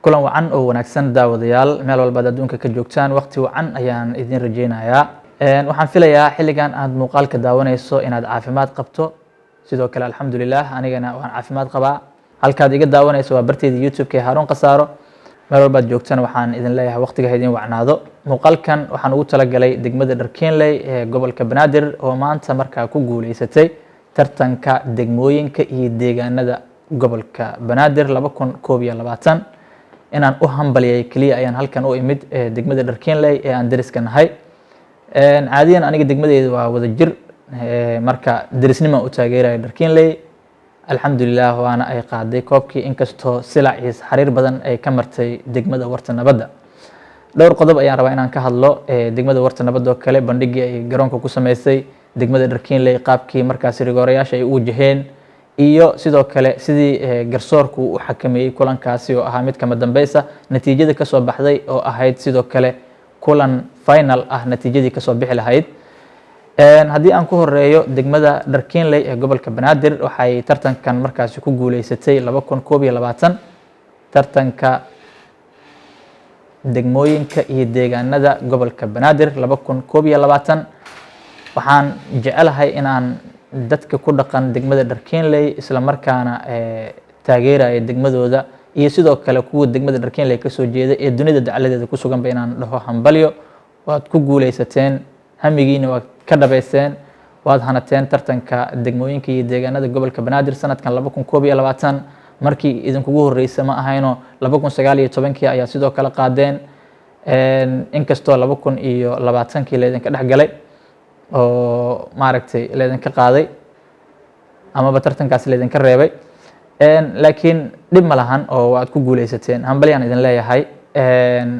Kulan wacan oo wanaagsan, daawadayaal, meel walbaad adduunka ka joogtaan, waqti wacan ayaan idin rajeynayaa. Waxaan filayaa xilligan aad muuqaalka daawanayso inaad caafimaad qabto. Sidoo kale, alxamdulilah, anigana waan caafimaad qabaa. Halkaad iga daawanayso waa barteyda YouTube-ka ee Haruun Khasaaro. Meel walbaad joogtana waxaan idin leeyahay waqtiga ha idin wacnaado. Muuqaalkan waxaan ugu talagalay degmada Dharkenley ee gobolka Banaadir oo maanta markaa ku guuleysatay tartanka degmooyinka iyo deegaanada gobolka Banaadir 2021. Inaan u hambaliyay keliya ayaan halkan u imid degmada Dharkenley ee aan deriska nahay. Caadiyan aniga degmadeyda waa wada jir, marka derisnimaan u taageeraya Dharkenley. Alxamdulilah, waana ay qaaday koobkii, inkastoo silac iyo xariir badan ay ka martay degmada Warta Nabadda. Dhowr qodob ayaan rabaa inaan ka hadlo: degmada Warta Nabadda oo kale, bandhigii ay garoonka ku sameysay, degmada Dharkenley qaabkii markaasi rigoorayaasha ay u wajaheen, iyo sidoo kale sidii garsoorku u xakameeyey kulankaasi oo ahaa mid kama dambeysa, natiijada kasoo baxday oo ahayd sidoo kale kulan final ah natiijadii kasoo bixi lahayd. Haddii aan ku horeeyo degmada Dharkenley ee gobolka Banaadir, waxay tartankan markaasi ku guuleysatay 2021 tartanka degmooyinka iyo deegaanada gobolka Banaadir 2021. Waxaan jecelahay inaan dadka ku dhaqan degmada Dharkenley, isla markaana taageeraya degmadooda, iyo sidoo kale kuwa degmada Dharkenley kasoo jeeda ee dunida dacaladeeda ku suganba inaan dhaho hambalyo. Waad ku guuleysateen, hamigiina waad ka dhabayseen, waad hanateen tartanka degmooyinka iyo deegaanada gobolka Banaadir sanadkan 2021. Markii idinkugu horeysa ma ahayno, 2019-kii ayaa sidoo kale qaadeen, inkastoo 2020-kii laydinka dhex galay oo maaragtay laydinka qaaday amaba tartankaasi laydinka reebay, laakiin dhib ma lahan oo waad ku guuleysateen. Hambalyaan idin leeyahay.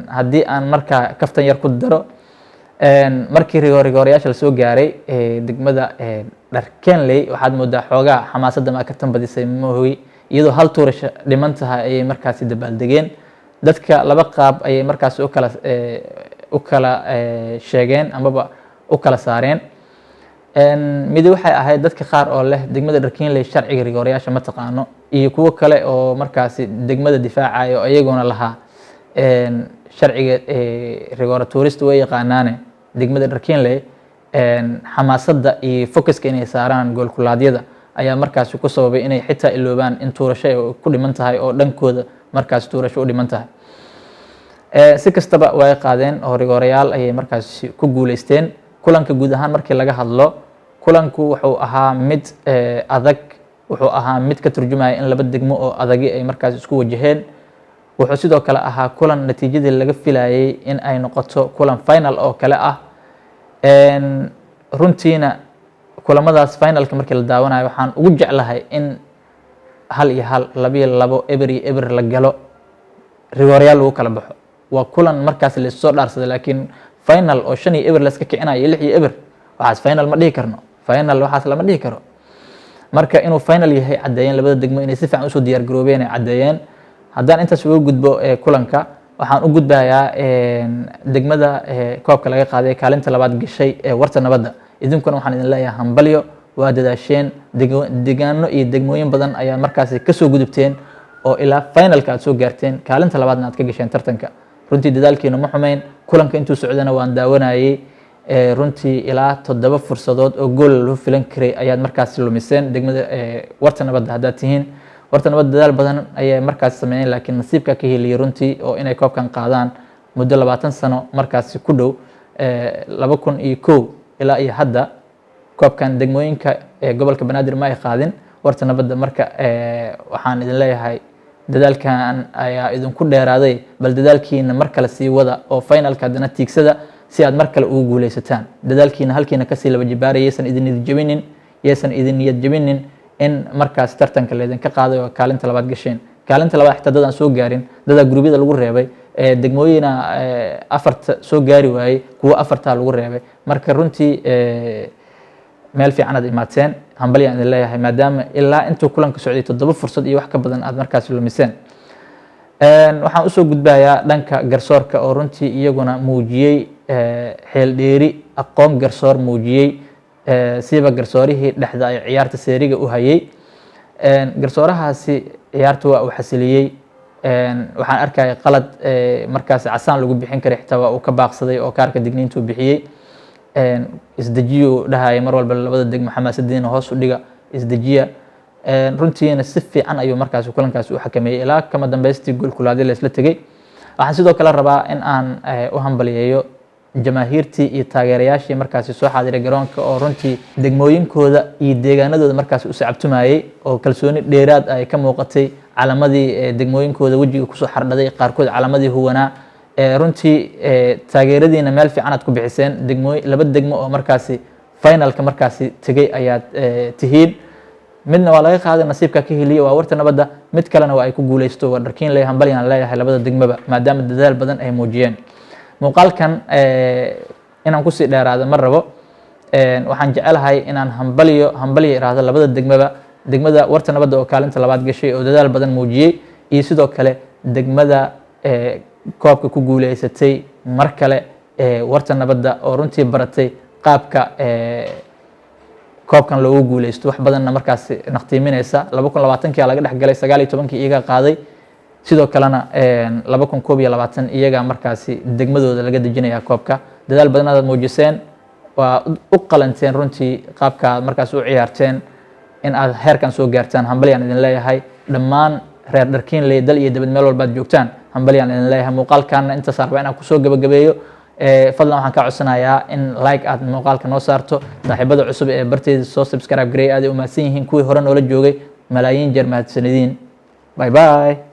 Haddii aan markaa kaftan yar ku daro, markii rigoorayaasha lasoo gaaray, degmada Dharkenley waxaad moodaa xoogaa xamaasadda ma ka tanbadisay mahoy, iyadoo hal tuurasho dhiman tahay ayay markaasi dabaaldegeen. Dadka laba qaab ayay markaasi u kala sheegeen amaba u kala saareen. Midi waxay ahayd dadka qaar oo leh degmada Dharkenley sharciga rigoorayaasha ma taqaano, iyo kuwo kale oo markaasi degmada difaacayo, iyaguna lahaa sharciga rigoora tuurista way yaqaanaane degmada Dharkenley, xamaasadda iyo focuska inay saaraan goolkulaadyada ayaa markaasi ku sababay inay xitaa iloobaan in tuurasho ay ku dhiman tahay oo dhankooda markaasi tuurasho u dhiman tahay. Si kastaba, way qaadeen oo rigoorayaal ayay markaasi ku guuleysteen. Kulanka guud ahaan markii laga hadlo, kulanku wuxuu ahaa mid adag, wuxuu ahaa mid ka turjumaya in laba degmo oo adagi ay markaas isku wajaheen. Wuxuu sidoo kale ahaa kulan natiijadii laga filayay in ay noqoto kulan final oo kale ah. Runtiina kulamadaas finalka markii la daawanayo waxaan ugu jeclahay in 1-1, 2-2, 0-0 la galo, rigoorayaal lagu kala baxo. Waa kulan markaas laissoo dhaarsaday, laakiin final oo 5-0 layska kicinayo, 6-0, waxaas final ma dhihi karno, final waxaas lama dhihi karo. Marka inuu final yahay caddeeyeen, labada degmo inay si fiican usoo diyaar garoobeen ay caddeeyeen. Haddaan intaas uga gudbo kulanka, waxaan u gudbayaa degmada koobka laga qaaday, kaalinta labaad gashay ee Warta Nabadda. Idinkuna waxaan idin leeyahay hambalyo, waa dadaasheen, deegaano iyo degmooyin badan ayaa markaasi kasoo gudubteen oo ilaa finalka aad soo gaarteen, kaalinta labaadna aad ka gasheen tartanka. Runtii dadaalkiina ma xumeyn. Kulanka intuu socdana waan daawanayay. Runtii ilaa toddoba fursadood oo gool loo filan karay ayaad markaasi lumiseen degmada Warta Nabadda haddaad tihiin. Warta Nabadda dadaal badan ayay markaasi sameeyeen, laakiin nasiibka ka heliyey runtii oo inay koobkan qaadaan muddo 20 sano markaasi ku dhow, 2001 ilaa iyo hadda koobkan degmooyinka ee gobolka Banaadir ma ay qaadin Warta Nabadda. Marka waxaan idin leeyahay dadaalkan ayaa idinku dheeraaday, bal dadaalkiina mar kale sii wada oo finalka haddana tiigsada si aad mar kale ugu guuleysataan. Dadaalkiina halkiina kasii laba jibaaraya, yaysan idin niyad jebinin, yaysan idin niyad jebinin in markaas tartanka laydinka qaaday oo kaalinta labaad gasheen. Kaalinta labaad xitaa dad aan soo gaarin, dadaa gurubyada lagu reebay, degmooyina afarta soo gaari waayey, kuwo afartaa lagu reebay. Marka runtii meel fiican aad imaateen, hambalyaan idin leeyahay, maadaama ilaa intuu kulanka socday toddoba fursad iyo wax ka badan aad markaas lumiseen. Waxaan usoo gudbayaa dhanka garsoorka oo runtii iyaguna muujiyey xeel dheeri, aqoon garsoor muujiyey, siiba garsoorihii dhexda ay ciyaarta seeriga u hayay. Garsoorahaasi ciyaarta waa uu xasiliyey. Waxaan arkaya qalad markaas casaan lagu bixin karay, xitaa waa uu ka baaqsaday oo kaarka digniintuu bixiyey. Isdejiyuu dhahaya mar walba labada degmo, xamaasadiina hoos u dhiga, isdejiya. Runtiina si fiican ayuu markaas kulankaasi u xakameeyey ilaa kama dambeystii goolkulaadyo la isla tegey. Waxaan sidoo kale rabaa in aan u hambaliyeeyo jamaahiirtii iyo taageerayaashii markaasi soo xaadiray garoonka, oo runtii degmooyinkooda iyo deegaanadooda markaasi u sacabtumayey, oo kalsooni dheeraad ay ka muuqatay, calamadii degmooyinkooda wejiga kusoo xardhaday, qaarkood calamadii huwanaa. Runtii taageeradiina meel fiican aad ku bixiseen. Degmooy laba degmo oo markaasi finalka markaasi tegey ayaad tihiin. Midna waa laga qaaday, nasiibka ka heliye, waa Warta Nabadda. Mid kalena waa ay ku guuleysto, waa Dharkiinley. Hambalyaan leeyahay labada degmaba, maadaama dadaal badan ay muujiyeen. Muuqaalkan inaan kusii dheeraado ma rabo. Waxaan jecelahay inaan hambalyo hambalyo iraahdo labada degmaba: degmada Warta Nabadda oo kaalinta labaad gashay oo dadaal badan muujiyey, iyo sidoo kale degmada koobka ku guuleysatay mar kale, Warta Nabadda, oo runtii baratay qaabka koobkan loogu guuleysto, wax badanna markaas naqtiiminaysa. 2020-kii laga dhex galay, 19-kii iyagaa qaaday, sidoo kalena 2021 iyagaa markaasi degmadooda laga dejinaya koobka. Dadaal badan aad muujiseen, waa u qalanteen runtii qaabka markaas u ciyaarteen in aad heerkan soo gaartaan. Hambalyaan idin leeyahay dhammaan reer Dharkiinley, dal iyo dibad meel walbaad joogtaan, hambalyaan idin leeyahay. Muuqaalkanna intaas rabaa inaan kusoo gabagabeeyo. Fadlan waxaan kaa codsanayaa in like aad muuqaalka noo saarto. Saaxiibada cusub ee barteeda soo subscribe gareey, aad ay u mahadsan yihiin. Kuwii hore noola joogay, malaayiin jeer mahadsanidin. Bye bye.